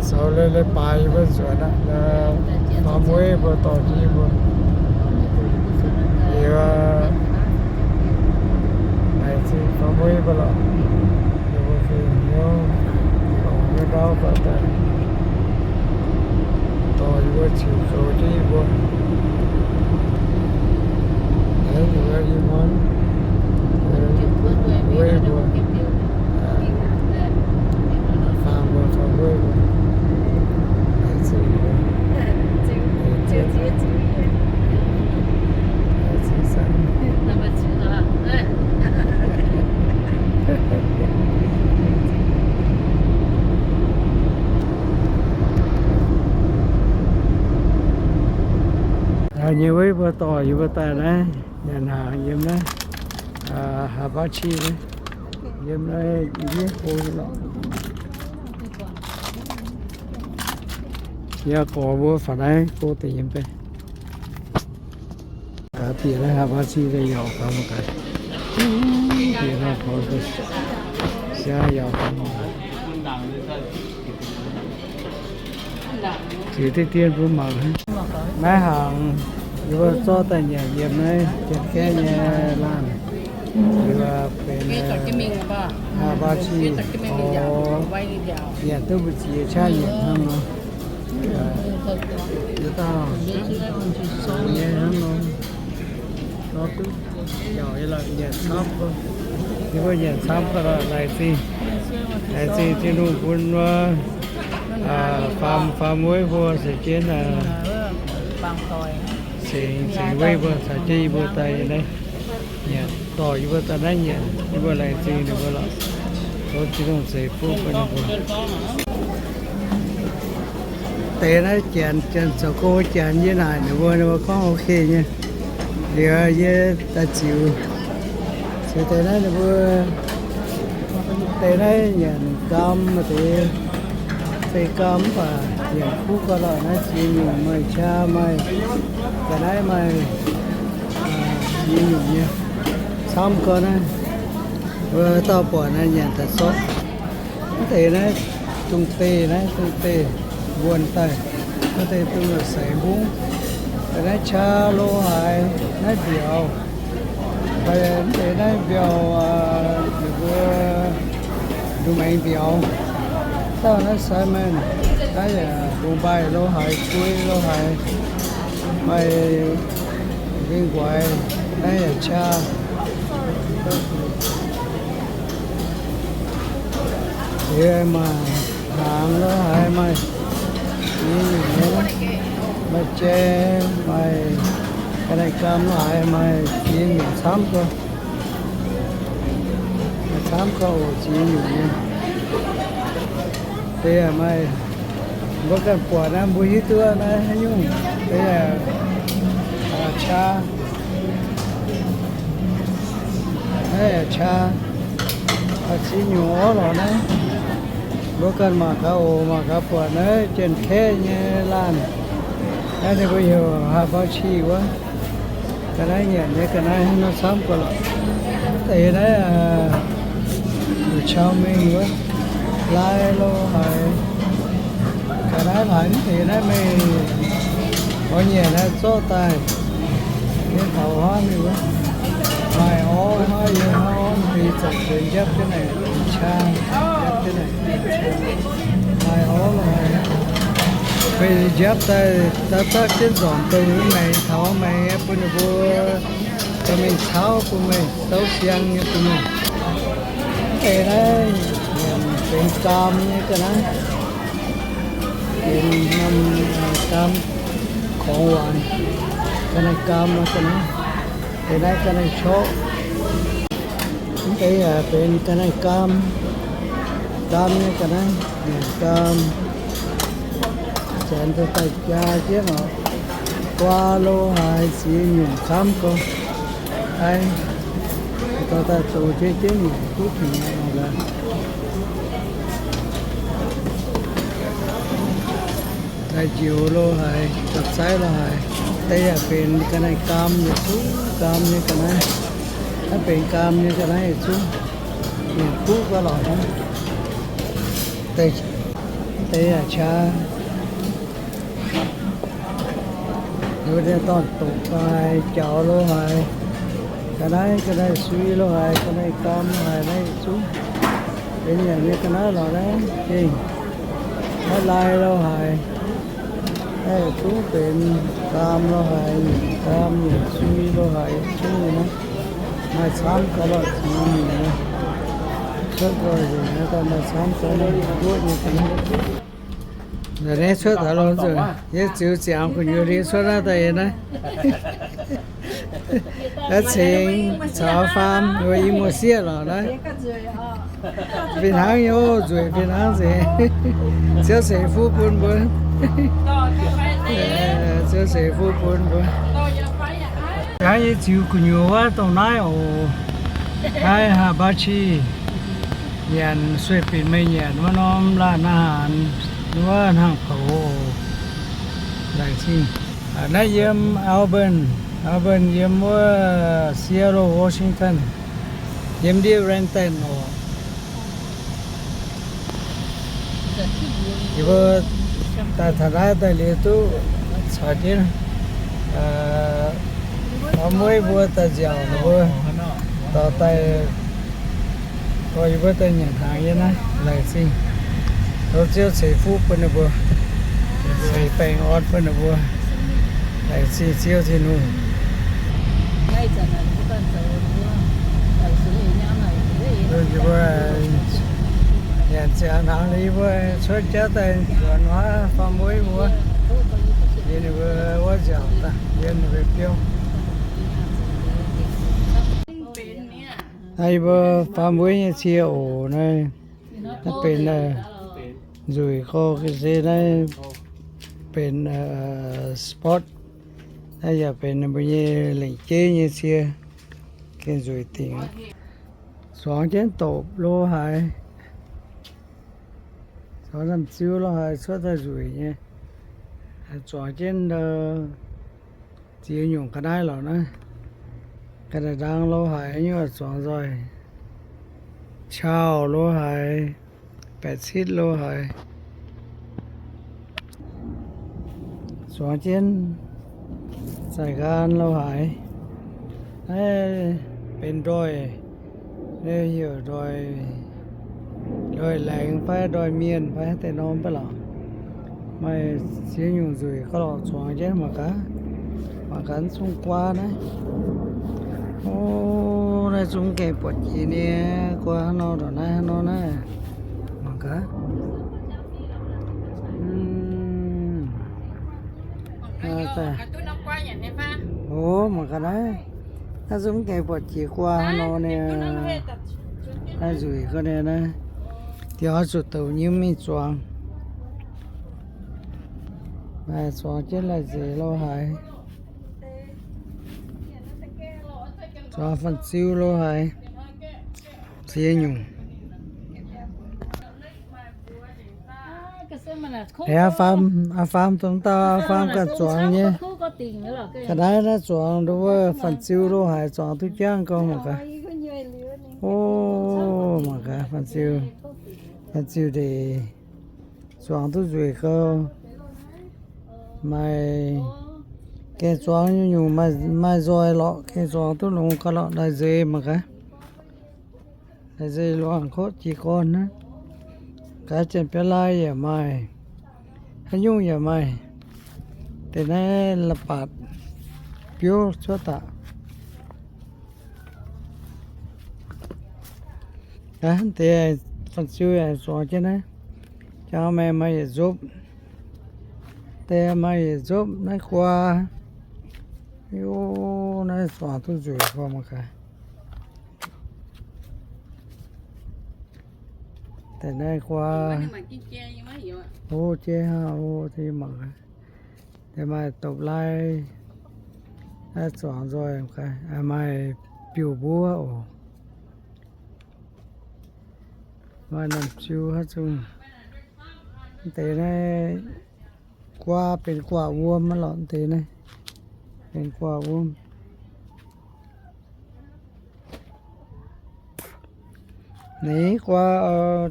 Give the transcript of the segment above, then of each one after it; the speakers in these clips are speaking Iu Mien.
Zoux leiz-leiz baaix yie mbuo nzuonx aqv, faam-weiv mbuo dorh jienv yie mbuo. Liuz, laengz zingh faam-weiv mbuo lorqc, yie mbuo fingx hnyouv longc hnyouv ndau faaux daaih dorh yie mbuo ziux zoux jienv yie mbuo. Aengx yie mbuo, yie mbuo, weiv mbuo, faam mbuo, faam-weiv mbuo, laengz zingh mbuo. Nyei weiv mbuo dorh yie mbuo daaih naaiv nyanc hnaangx yiem naaiv, Hibachi naaiv, yiem naaiv ndiev go lorqc. Yie gorx mbuo faaux naaiv go deix yiem daaih. Gaax bieqc naaiv Hibachi daaih yaac faaux mangc gaax. Bieqc naaiv faaux, siang yaac faaux mangc gaax. Ziex diqv dien bun mangc. Naaiv hnaangx yie mbuo zorqv daaih nyanc yiem naaiv Janx-Kaeqv nyei laanh. Yie mbuo benx Hibachi, nyanc duqv mbu'ziex qaqv nyanc hnangv nor. Yie dauh zoux nyei hnangv nor, nor duqv jauc nyei lorqc, nyanc camv. Yie mbuo nyanc camv gau lorqc, laengz zingh. Laengz zingh Tin-Hungh bun wuov faam, faam-weiv mbuo caux jienv cingx, cingx weiv mbuo caux jienv yie mbuo daaih naaiv nyanc, dorh yie mbuo daaih naaiv nyanc, yie mbuo laengz zingh ninh mbuo lorqc. Tov Tin-Hungh ceix fuqv bun ninh mbuo. Deix naaiv janx, janx zoux gong janx yie naaic ninh mbuo, ninh mbuo gorngv ok nyei. Liuz yie daaih ziux, ziux deix naaiv ninh mbuo, deix naaiv nyanc gaam maaih deix, fei gaam mv baac nyanc kuv gau lorqc. Naaiv ziex nyungc maaih qaqv, maaih ga'naaiv, maaih ziex nyungc nyei, camv gau naaiv. Wuov dauh buatc naaiv nyanc daaih zorqv. Mv deix naaiv dungz beih, naaiv dungz beih wuonh daaih, mv deix dungz saix mbungv. Naaiv qaqv, lo haaix, naaiv mbiauz, mv deix naaiv mbiauz, ninh mbuo nduqc maengx mbiauz. Dauh naaiv salmon, naaiv yaac mbungv mbaaih lo haaix, guei lo haaix, maaih mbengh nquaix, naaiv yaac qaqv. Liuz maaih hnaangx lo haaix, maaih, maaih jai, maaih ga'naaiv gaam lo haaix, maaih ziex nyungc camv gau. Maaih camv gau oc, ziex nyungc nyei. Deix yaac maaih, mbuo ganh buatc naaiv mbuo hiuv duqv naaiv haaix nyungc. Deix yaac qaqv, naaiv yaac qaqv, ziex nyungc orv lorqc naaiv. Mbuo ganh mangc gaax oc, mangc gaax buatc naaiv Janx-Kaeqv nyei laanh. Naaiv ninh mbuo heuc hibachi wuov. Ga'naaiv nyanc nyei ga'naaiv hnangv nor camv gau lorqc. Deix naaiv chow mein wuov, lai lo haaix, ga'naaiv haaix mv deix naaiv meih oix nyanc naaiv zorqv daaih, yie taux hnangv ninh wuov, maaih orv hnoi yie hnoi orv deix zanc deix njapv jienv naaic qaqv, njapv jienv naaic qaqv, maaih orv lo haaix, meih njapv daaih daav daav jienv nzormc dongh maengx taux maengx bun ninh mbuo, dorh mingh cauv bun meih, douv siang nyei bun meih. Mv deix naaiv benx gaam nyei ga'naaiv, benx norm gaam, ของหวาน, ga'naaiv gaam nyei ga'naaiv. Deix naaiv ga'naaiv corqv. Mv deix yaac benx ga'naaiv gaam, gaam nyei ga'naaiv, gaam. Janx dorh daaih jaa jienv oc. Guaa lo haaix ziex nyungc camv gau. Ai, dorh daaih dox jienv jienv nyungc duqv fingx oc. Daaih njoux lo haaix, ga'zaiv lo haaix, deix yaac benx ga'naaiv gaam yietc zungv, gaam nyei ga'naaiv. Naaiv benx gaam nyei ga'naaiv yietc zungv, yietc duqv gau lorqc hnangv. Deix, Deix yaac qaqv. Ninh dorn-doqc lo haic, jaux lo haic, ga'naaiv ga'naaiv sui lo haic, ga'naaiv gaam lo haic, naaiv yietc zungv benx nyanc nyei ga'naaiv lorqc naaiv gengh. Naaiv lai lo haic, naaiv yietc zungv benx gaam lo haic, nyanc gaam nyanc sui lo haic, yietc zungv nyei naaiv. Maaih camv gau lorqc, zuqc mingh nyei. Cuotv nzoih nzengc naaiv daaih maaih camv gau naaiv, mbuoqv nyei ga'naaiv. Naaiv cuotv taux longx nzunc, yie ziux ziangx gu'nyuoz liuz cuotv naaiv daaih yie naaiv. Naaiv cingx caux faam, yie muoz-sieqv lorqc naaiv. Fih hnangv nyei, nzueic fih hnangv nzengc. Ziouv ceix fuqv bun mbuo. Ziouv ceix fuqv bun mbuo. Hnangv yie ziux gu'nyuoz wuov dongh naaiv oc. Naaiv hibachi nyanc, sueih binc meih nyanc wuov norm laanh naaiv, wuov hnangv poux oc. Laengz zingh. Naaiv yiem Auburn, Auburn yiem wuov Seattle, Washington, yiem ndiev Renton oc. Yie mbuo daaih taux naaiv daaih liuz duqv caux jienv faam-mueiv mbuo daaih nziaauc ninh mbuo dorh daaih, dorh yie mbuo daaih nyanc hnaangx yiem naaiv. Laengz zingh. Tov Ziouv ceix fuqv bun ninh mbuo, ceix baengh orn bun ninh mbuo. Laengz zingh Ziouv Tin-Hungh. Yie mbuo nyanc ziangx hnaangx liuz, yie mbuo cuotv jauv daaih nzuonx wuov faam-mueiv mbuo, yie ninh mbuo wuov nziaauc daaih, yie ninh mbuo biouv. Naaiv yie mbuo faam-mueiv nyei cie oc. Naaiv, naaiv benx nzueic gorx ga'sie naaiv, benx spot. Naaiv yaac benx ninh mbuo nyei lengc jeiv nyei cie, gengh nzueic dingc aqv. Zuangx jienv dopc lo haaix, zuangx namh ziu lo haaix cuotv daaih nzueic nyei. Zuangx jienv ziex nyungc ga'naaiv lorqc naaiv. Ga'naaiv ndaang lo haaix nyungc zuangx nzoih, qauh lo haaix, baeqc citv lo haaix. Zuangx jienv zaih nqaang lo haaix. Naaiv benx ndoih, heuc ndoih, ndoih laengz fai ndoih mienh fai deix norm baav lorqc. Maaih ziex nyungc nzueic gauh lorqc, zuangx jienv mangc gaax, mangc gaax zungv guaa naaiv. O, naaiv zungv gengh buatc jiex nyei, guaa hnangv nor ndongc naaiv, hnangv nor naaiv. Mangc gaax. O, mangc gaax naaiv. Naaiv zungv gengh buatc jiex guaa hnangv nor nyei. Naaiv nzueic gorqv nyei naaiv. Diex oix zuqc douc nyim mingh zuangx. Zuangx jienv lai-nzeix lo haaix, zuangx fanh-ziu lo haaix, ziex nyungc. Aa faam, aa faam dongh dauh aa faam ganh zuangx nyei. Ga'naaiv naaiv zuangx nduov wuov fanh-ziu lo haaix zuangx duqv jangv gau mangc gaax. O, mangc gaax fanh-ziu, fanh-ziu ndeic zuangx duqv nzueic gau. Maaih gengh zuangx nyungc-nyungc maaih nzoih lorqc, gengh zuangx duqv longx gau lorqc, lai-nzeix mangc gaax. Lai-nzeix luangh kotv jiez gorn naaiv. Gaax Janx-Biaa Laai yaac maaih, haaix nyungc yaac maaih. Deix naaiv la'baatc biouv cuotv daaih. Deix fanh-ziu yaac zuangx jienv naaiv. Jangx maaih, maaih yietc nzopv. Deix maaih yietc nzopv naaiv guaa. Yo, naaiv zuangx duqv nzueic gau mangc gaax. Deix naaiv guaa. O, jeiv hnangv o, mangc gaax. Deix maaih dopc-lai, naaiv zuangx nzoih, maaih biouv-mbuov oc. Maaih namh ziu haaix zungh. Deix naaiv guaa benx guaav wuom aqv lorqc, deix naaiv benx guaav wuom. Naaiv guaa,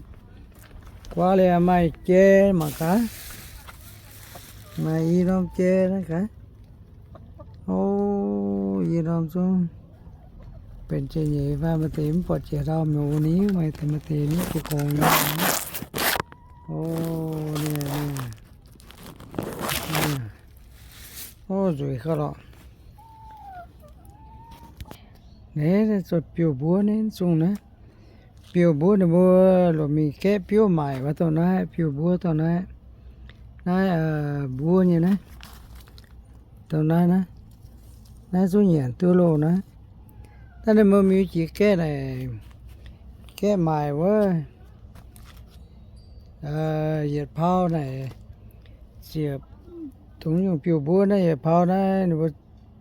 Guaav liuz maaih jai mangc gaax. Maaih i norm jai naaiv gaax. O, i norm zungv benx jai-nyeic fai maaih deix mv buatc jiex ndau mi'aqv ni, maaih deix, maaih deix mv bun gorngv nyei. O, ninh, ninh, o, nzueic gauh lorqc. Naaiv zoux biouv-mbuov naaiv zungv naaiv. Biouv-mbuov ninh mbuo loc mingh gaeqv biouv maaic wuov dongh naaiv, biouv-mbuov dongh naaiv. Naaiv, mbuov nyei naaiv. Dongh naaiv naaiv. Naaiv zungv nyanc duqv loh naaiv. Daaih ninh mbuo mingh jiex gaeqv naaic, gaeqv maaic wuov, yietc pauv naaic, ziepc, dongh nyungc biouv-mbuov naaiv yietc pauv naaiv, ninh mbuo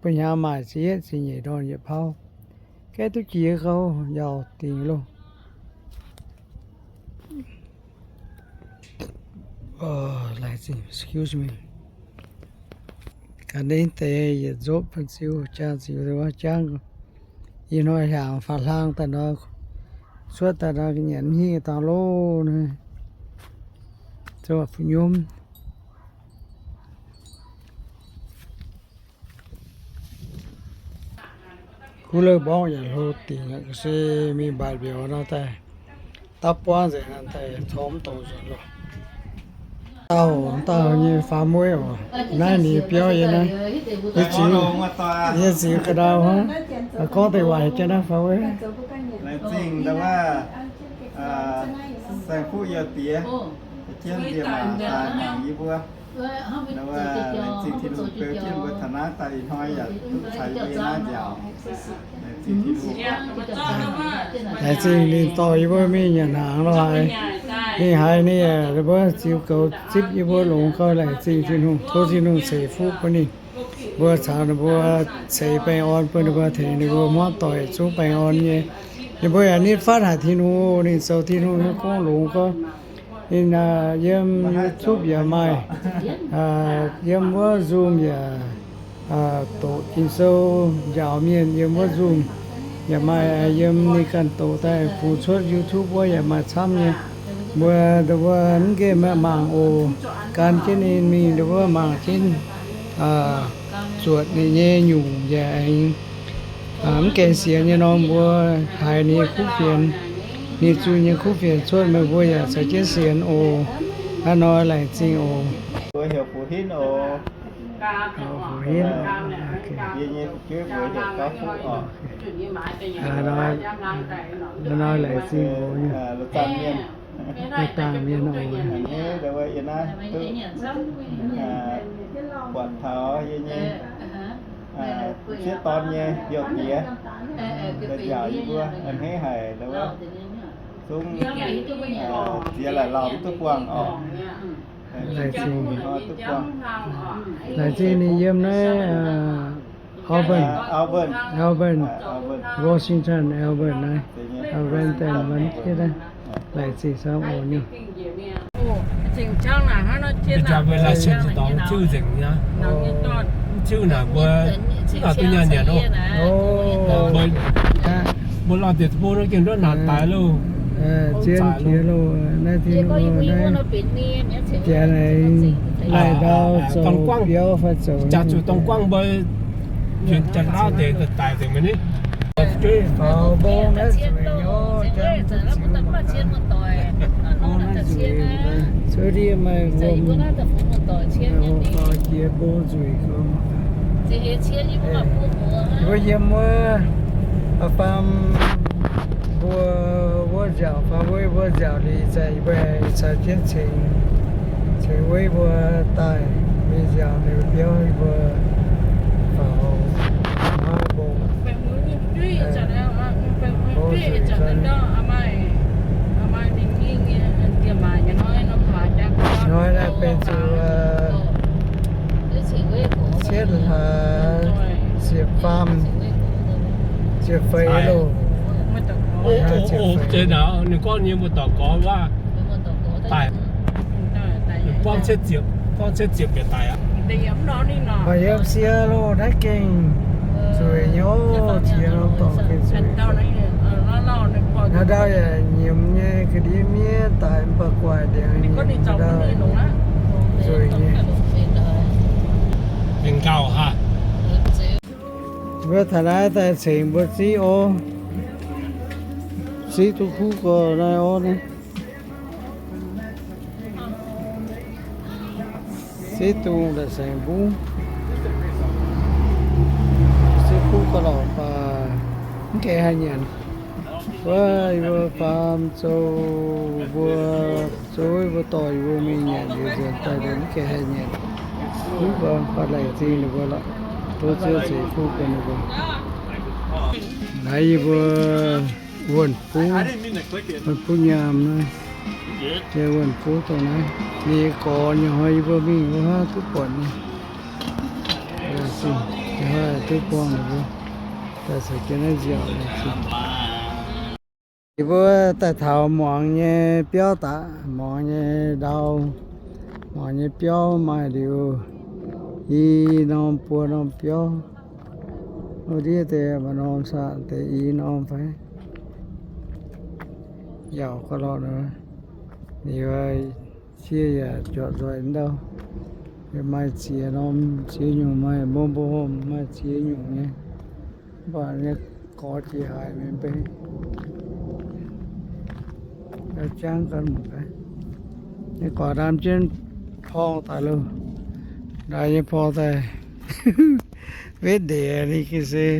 bun hnyangx maaic ziepc yietv ziepc nyeic ndorn yietc pauv. Gaeqv duqv jiex gauh njaaux dingc loh. Laengz zingh, excuse me. Ga'naaiv deix yietc nzopv bun ziux, jangx ziux wuov jangv. Ih hnoi hnyangx faaux hlang daaih nor, cuotv daaih nor nyanc mv hingh dangh loh naaiv. Zoux fu'nyomv. Kuv leih mborqv yaac hlo dingc aqv, se mingh mbaatc mbiauz nor daaih dapv buangv nzengc, daaih corc mv dongz nzengc loh. Dauh, dauh nyei faam mueiv oc. Naaiv ninh biauv yie naaiv. Yie ziux, yie ziux ga'ndau hnangv. Gorngv deix waac jienv naaiv faam mueiv. Laengz zingh ndau wuov, saeng-fuqv yie diex, jienv ndie-maac daaih mangc yie mbuo. Ndau wuov laengz zingh Tin-Hungh beu jienv mbuo taux naaiv daaih ih hnoi yaac duqv caux yie mbuo naaiv nziaauc. Laengz zingh Tin-Hungh. Laengz zingh ninh dorh yie mbuo mingh nyanc hnaangx lorh haiz, ninh haiz ninh mbuo ziux goux zipv yie mbuo longx gauh laengz zingh Tin-Hungh. Tov Tin-Hungh ceix fuqv bun ninh mbuo caux ninh mbuo ceix baengh orn bun ninh mbuo, tengx ninh mbuo hmuangv doic zungv baengh orn nyei. Ninh mbuo yaac nitv fatv haic Tin-Hungh, ninh zoux Tin-Hungh nyei gong longx gauh. Ninh yiem YouTube yaac maaih, yiem wuov Zoom yaac doqc Ging-Sou njaaux mienh yiem wuov Zoom. Yaac maaih yiem ninh ganh doqc daaih bungx cuotv YouTube wuov yaac maaih camv nyei. Mbuo ndau wuov mv nqemh mangc oc. Gan jienv ninh mingh ndau wuov mangc jienv, zuotc ninh nyei nyungc yaac aengx mv gaengh sienx nyei nor, mbuo haiz ninh nyei kuv fienx, ninh zunh nyei kuv fienx cuotv, meih mbuo yaac caux jienv sienx oc. Hnangv nor laengz zingh oc. Mbuo heuc Fu Hinv oc. Fu Hinv. Yie nyei fu'jueiv mbuox heuc Gauv Fuqv oc. Hnangv nor laengz zingh oc. Dangh mienh oc. A'hneiv ndau wuov yie naaiv duqv buatc taux yie nyei sieqv dorn nyei biauv-diex, nziaauc yie mbuo a'hneiv haic ndau wuov. Zungv ziex laaic lauh mv duqv buangh oc. Laengz zingh. Laengz zingh ninh yiem naaiv Auburn, Auburn, Washington, Auburn naaiv, Brandon, Washington naaiv. Laengz zingh camv oc nyungc. Ih jaax mbuo laengz zingh zinh dorngx mv tiuv nzengc nyei. Mv tiuv naaic mbuo mv nor duqv nyaanh nyanc oc. Mbuo lorh deix bung nor gengh nduov naanc daaih loh. Zien jiex loh, naaiv Tin-Hungh naaiv jiex laaic ndau zoux biauv fai zoux jaax zuqc dongh guangv mbuo juonc janx-lauv deix daaih nzengc mingh ni. Faaux mbong naaiv zueiz nyouz, jangv duqv ziux. Mbong naaiv zueiz, cuotv ndiev maaih wuom, faaux jiex mbong zueiz gau. Mbuo yiem wuov, faam mbuo wuov nziaauc, faam mbuo wuov nziaauc liuz, zaih mbuo caux jienv cingx, cingx wuov mbuo daaih mingh nziaauc liuz biauv mbuo faaux maiv mbong. Hnoi naaiv benx zuqc cietv hlaax ziepc faam, ziepc feix loh. Ninh gorngv nyei mbuo dorc gorx wuov daaih, buangv cietv ziepc, buangv cietv ziepc bieqc daic aqv. Maaih yiem sie loh naaiv gengh zueiz nyei, ziex norm dorngx gengh zueiz. Naaiv ndau yaac nyiemz nyei, ga'ndiev miev Mbuo taux naaiv daaih cingx mbuo ziqv orv, ziqv duqv kuv gorx naaiv orv naaiv. Ziqv dungz ndaaih saengx mbungv, ziqv kuv gorx lorqc baac mv gaengh haih nyanc. Wuov yie mbuo faam zoux mbuo, zoux yie mbuo dorh yie mbuo mingh nyanc liuz nzuonx daaih mv gaengh haih nyanc. Kuv gorx baac laengz zingh ninh mbuo lorqc, tov Ziouv ceix fuqv bun ninh mbuo. Naaiv yie mbuo wuonh buv, wuonh buv nyaam naaiv, yie wuonh buv dongh naaiv. Ninh gorx nyei hnoi yie mbuo mingh wuov hnangv duqv buatc nyei. Duqv buangh ninh mbuo daaih caux jienv naaiv nziaauc. Yie mbuo daaih taux muangx nyei biauv daqv, muangx nyei ndau, muangx nyei biauv maaih liuz i norm buo norm biauv. Wuov ndiev deix maaih norm saah, deix i norm fai? Yaauc ga'lorqc nor, liuz cie yaac juatc nzoih ndau. Maaih ziex norm, ziex nyungc, maaih mbuo mbuo hopv maaih ziex nyungc nyei. Mv baac nyei gorx jiex haaix mingh mbei. Jangv ganh mangc gaax. Nyei gorx ndaam jienv porng daaih loh. Ndaam nyei porng daaih. Wetv ndeic ninh ga'sie.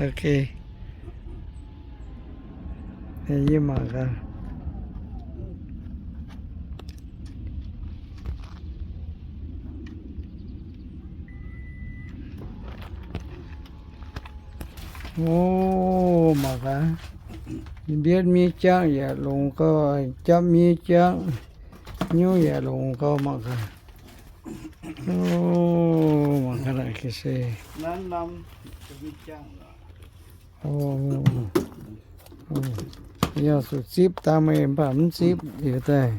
Ok. Yie mangc gaax. O, mangc gaax. Mbienv miev jangv yaac longx gauh, japv miev jangv nyungc yaac longx gauh mangc gaax. O, mangc gaax naaic ga'sie. Yaac zuqc zipv dangh meih mv baac mv zipv liuz daaih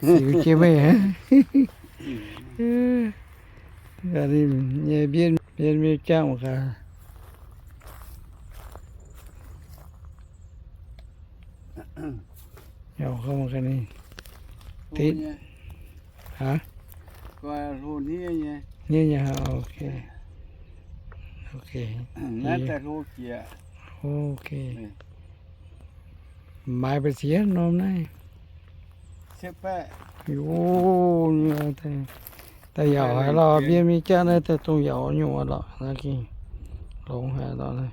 ziux jienv meih. Nyei mbienv, mbienv miev jangv mangc gaax. Yaac gauh mangc gaax ninh. Ditv. Hniev nyei, ok. Ok. Maaiz mbu'ziex norm naaiv. Daaih yaac haiz lorh, mbienv miev jangv naaiv daaih dongh yaac nyungc lorqc, naaiv gengh longx haic lorqc.